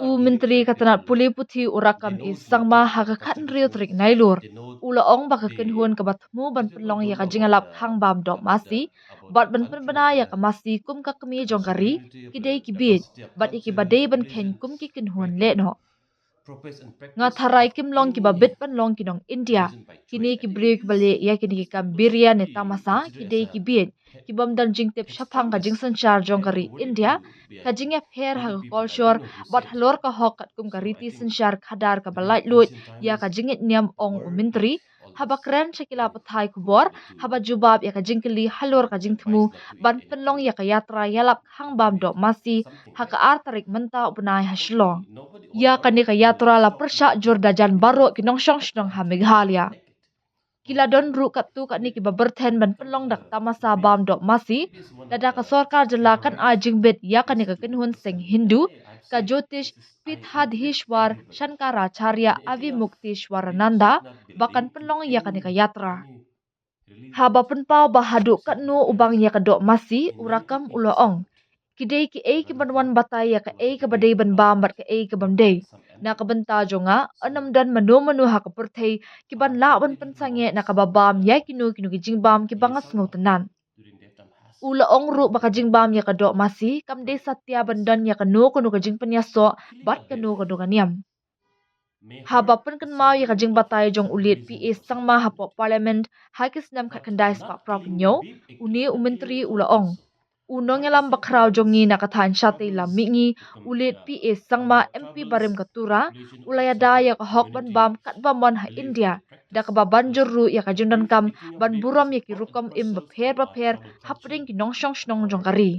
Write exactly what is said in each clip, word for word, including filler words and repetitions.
U Myntri ka tnat pule puthi u Rakkam A Sangma ha ka khathynriew tarik Nailur u la ong ba ka kynhun kaba thmu ban pynlong ïa ka jingïalap khangbam doh masi bad ban pynbna ïa ka masi kum ka kmie jong ka ri, ki dei ki bieit bad ïa kiba dei ban kheiñ kum ki kynhun lehnoh. Nga tharai kim long kiba bit ban long ki nong India. Kine ki briew kiba leh ïa kine ki kam biria ne tamasa ki dei ki bieit, ki bym don jingtip shaphang ka jingsynshar jong ka ri India, ka jingïapher ha ka kolshor bad halor ka hok katkum ka riti synshar khadar kaba laitluid ïa ka jingngeit niam, ong u Myntri haba kren sha ki lad pathai khubor haba jubab ïa ka jingkylli halor ka jingthmu ban pynlong ïa ka yatra ïalap khangbam doh masi ha ka ar tarik mynta u bnai ha Shillong. Ïa kane ka yatra la pyrshah jur da jan baroh ki nongshong shnong ha Meghalaya. Ki la don ruh katto katne kiba byrthen ban pynlong da ka tamasa bam doh masi, lada ka sorkar jylla kan ai jingbit ïa kane ka kynhun seng Hindu, ka Jyotish Peethadheeshwar Shankaracharya Avimukteshwarananda, ba kan pynlong ïa kane ka yatra. Haba pynpaw ba haduh katno u bang ïa ka doh masi, u Rakkam u la ong, ki dei kiei ki ban wan batai ïa kaei kaba dei ban bam bad kaei ka bym dei. Na ka bynta jong nga, ym don mano mano ha ka pyrthei ki ban lah ban pynsangeh na kaba bam ïa kino kino ki jingbam kiba nga sngewtynnat. U la ong ruh ba ka jingbam ïa ka doh masi kam dei satia ban don ïa kano kano ka jingpynïasoh bad kano kano ka niam. Haba pynkynmaw ïa ka jingbatai jong u Late P A Sangma hapoh Parliament ha ki snem khatkhyndai spah phra phew hynñiew, une u Myntri u la ong, u nongïalam bakhraw jong ngi na ka thaiñ shatei lam mihngi, u Late P A Sangma, M P barim ka Tura, u la ïada ïa ka hok ban bam katba mon ha India da kaba ban jur ruh ïa ka jingdonkam ban burom ïa ki rukom im bapher bapher hapdeng ki nongshong shnong jong ka ri.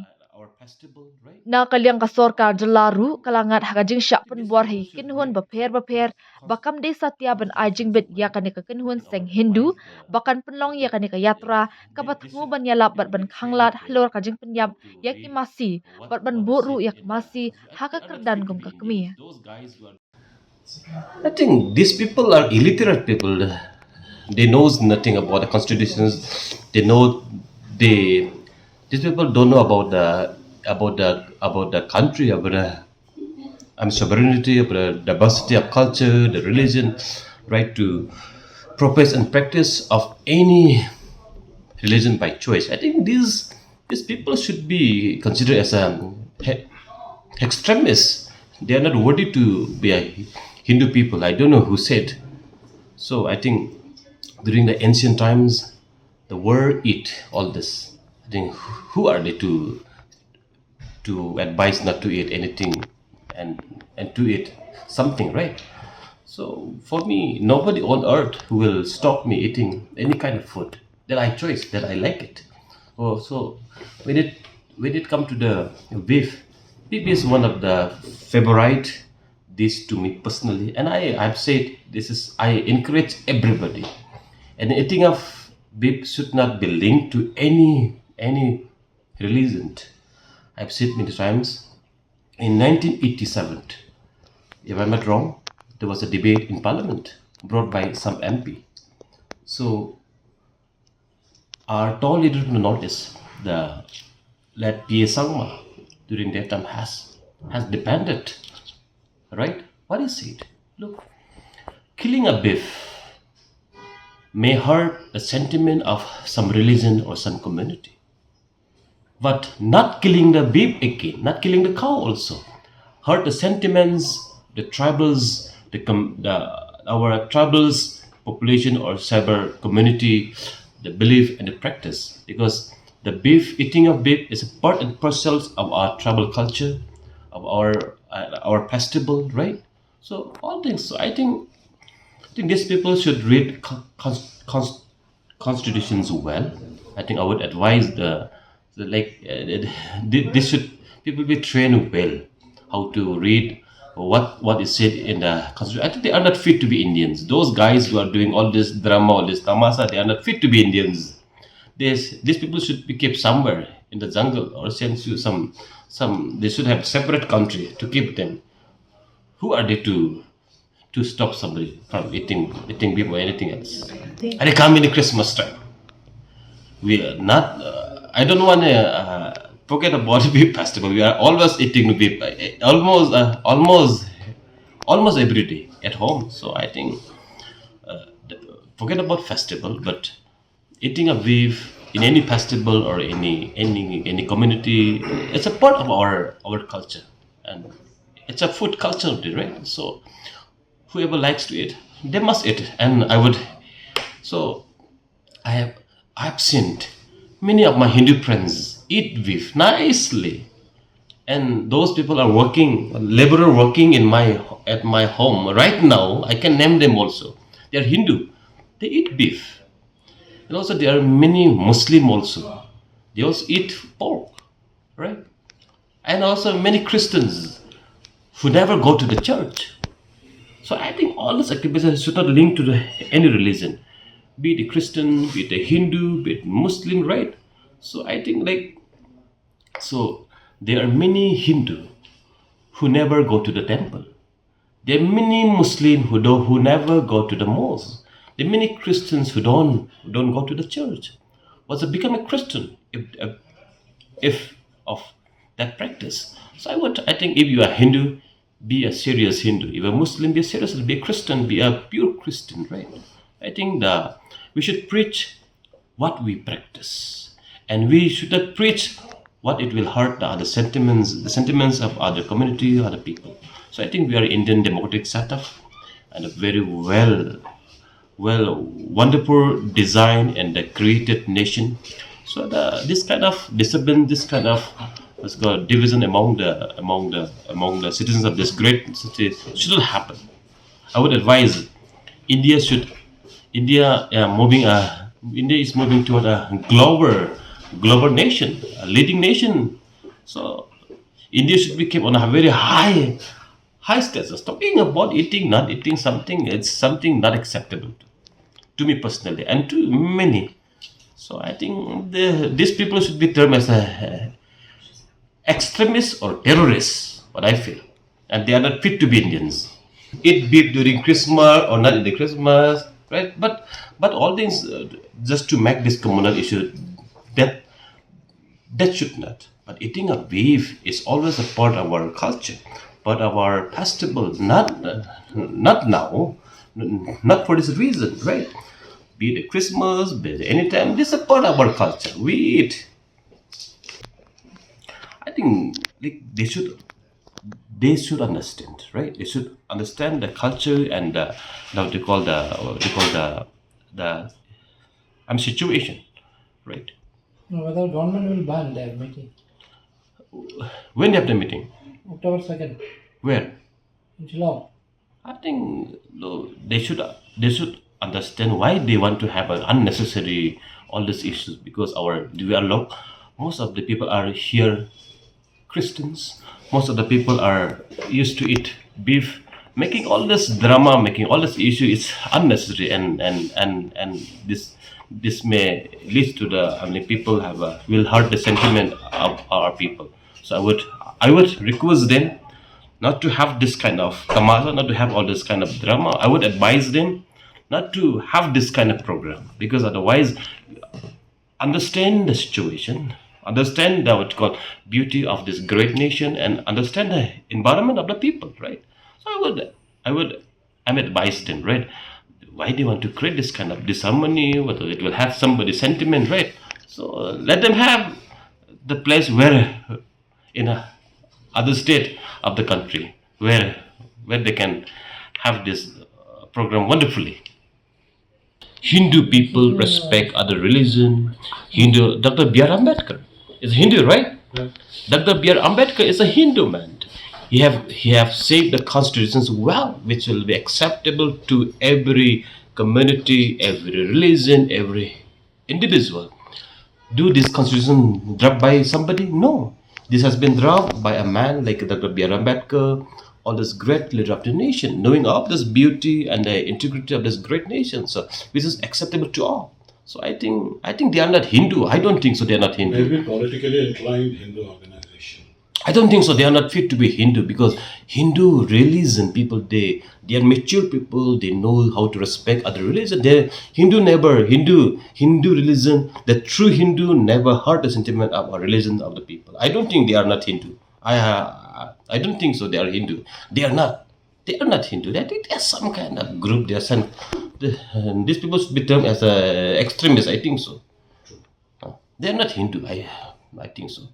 Na ka liang ka sorkar jylla ruh ka la ngat ha ka jingshah pynbor ha ki kynhun bapher bapher ba kam dei satia ban ai jingbit ïa kane ka kynhun seng Hindu ba kan pynlong ïa kane ka yatra kaba thmu ban ïalap bad ban khanglad halor ka jingpynïap ïa ki masi bad ban bud ruh ïa ka masi ha ka kyrdan kum ka kmie. I think these people are illiterate people. They knows nothing about the constitutions. They know they these people don't know about the about the about the country, about the um, sovereignty, about the diversity of culture, the religion, right to profess and practice of any religion by choice. I think these these people should be considered as a he- extremists. They are not worthy to be a Hindu people. I don't know who said. So I think during the ancient times, the world eat all this. I think who are they to to advise not to eat anything and and to eat something, right? So for me, nobody on earth who will stop me eating any kind of food that I choose, that I like it. Oh, so when it when it come to the beef, beef is one of the favorite dish to me personally, and I I've said this is I encourage everybody, and eating of beef should not be linked to any any religion. I've said many times. In nineteen eighty-seven, if I'm not wrong, there was a debate in Parliament brought by some M P. So our tall leader from the Northeast, the late P A Sangma, during that time has has defended, right? What he said? Look, killing a beef may hurt the sentiment of some religion or some community. But not killing the beef again, not killing the cow also, hurt the sentiments, the tribals, the, com- the our tribals population or cyber community, the belief and the practice. Because the beef, eating of beef is a part and parcel of our tribal culture, of our uh, our festival, right? So all things. So I think I think these people should read con- con- con- constitutions well. I think I would advise the, the like uh, this should people be trained well how to read what what is said in the constitution. I think they are not fit to be Indians. Those guys who are doing all this drama, all this tamasa, they are not fit to be Indians. This these people should be kept somewhere in the jungle or sent to some some. They should have separate country to keep them. Who are they to to stop somebody from eating eating beef or anything else? And they come in the Christmas time. We are not. Uh, I don't want to uh, forget about Viv festival. We are always eating Viv, uh, almost, uh, almost, almost every day at home. So I think, uh, the- forget about festival, but eating a Viv in any festival or any any any community, it's a part of our our culture, and it's a food culture, right? So whoever likes to eat, they must eat. And I would, so I have I've seen many of my Hindu friends eat Viv nicely, and those people are working, laborer working in my at my home right now. I can name them also. They are Hindu. They eat Viv. And also there are many Muslim also. They also eat pork, right? And also many Christians who never go to the church. So I think all these activities should not link to the any religion, be it a Christian, be it a Hindu, be it Muslim, right? So I think, like, so there are many Hindu who never go to the temple. There are many Muslims who don't, who never go to the mosque. There are many Christians who don't who don't go to the church. What's it become a Christian if if, if of that practice? So I would I think if you are Hindu, be a serious Hindu. If a Muslim, be a serious. Be a Christian, be a pure Christian, right? I think the we should preach what we practice, and we should not preach what it will hurt the other sentiments, the sentiments of other community, other people. So I think we are Indian democratic setup, and a very well, well, wonderful design and a created nation. So the this kind of discipline, this kind of, let's go, division among the among the among the citizens of this great city shouldn't happen. I would advise India should India uh, moving uh, India is moving toward a global global nation, a leading nation. So India should be kept on a very high high status. Talking about eating, not eating something, it's something not acceptable to, to me personally and to many. So I think the, these people should be termed as a, uh, extremists or terrorists, what I feel. And they are not fit to be Indians. Eat beef during Christmas or not in the Christmas, right? But but all things uh, just to make this communal issue, that that should not. But eating a beef is always a part of our culture, part of our festival. Not uh, not now, n- not for this reason, right? Be it Christmas, be it any time, this is a part of our culture. We eat. I think, like, they should they should understand, right? They should understand the culture and the, what they call the what they call the the um, situation, right? No, whether government will ban their meeting. When they have the meeting? October second Where? In Shillong. I think, no, they should they should understand why they want to have an unnecessary all these issues, because our we are look most of the people are here Christians. Most of the people are used to eat beef. Making all this drama, making all this issue is unnecessary, and and and and this this may lead to the, I mean, people have a, will hurt the sentiment of our people. So I would I would request them not to have this kind of tamasa, not to have all this kind of drama. I would advise them not to have this kind of program, because otherwise, understand the situation, understand the what called beauty of this great nation, and understand the environment of the people, right? So I would, I would, I'm advised them, right? Why they want to create this kind of disharmony? Whether it will have somebody sentiment, right? So uh, let them have the place where in a other state of the country where where they can have this uh, program wonderfully. Hindu people respect other religion. Hindu, Doctor B R Ambedkar is Hindu, right? Doctor B R Ambedkar is a Hindu man. He have he have saved the constitutions well, which will be acceptable to every community, every religion, every individual. Do this constitution draft by somebody? No. This has been draft by a man like Doctor B R Ambedkar, all this great leader of the nation, knowing of this beauty and the integrity of this great nation. So this is acceptable to all. So I think I think they are not Hindu. I don't think so. They are not Hindu. Maybe politically inclined Hindu organization. I don't think so. They are not fit to be Hindu, because Hindu religion people, they they are mature people. They know how to respect other religion. They Hindu never Hindu Hindu religion. The true Hindu never hurt the sentiment of a religion of the people. I don't think they are not Hindu. I uh, I don't think so. They are Hindu. They are not. They are not Hindu. They, they are some kind of group. They are some. The, these people should be termed as a extremist. I think so. Uh, They are not Hindu. I I think so.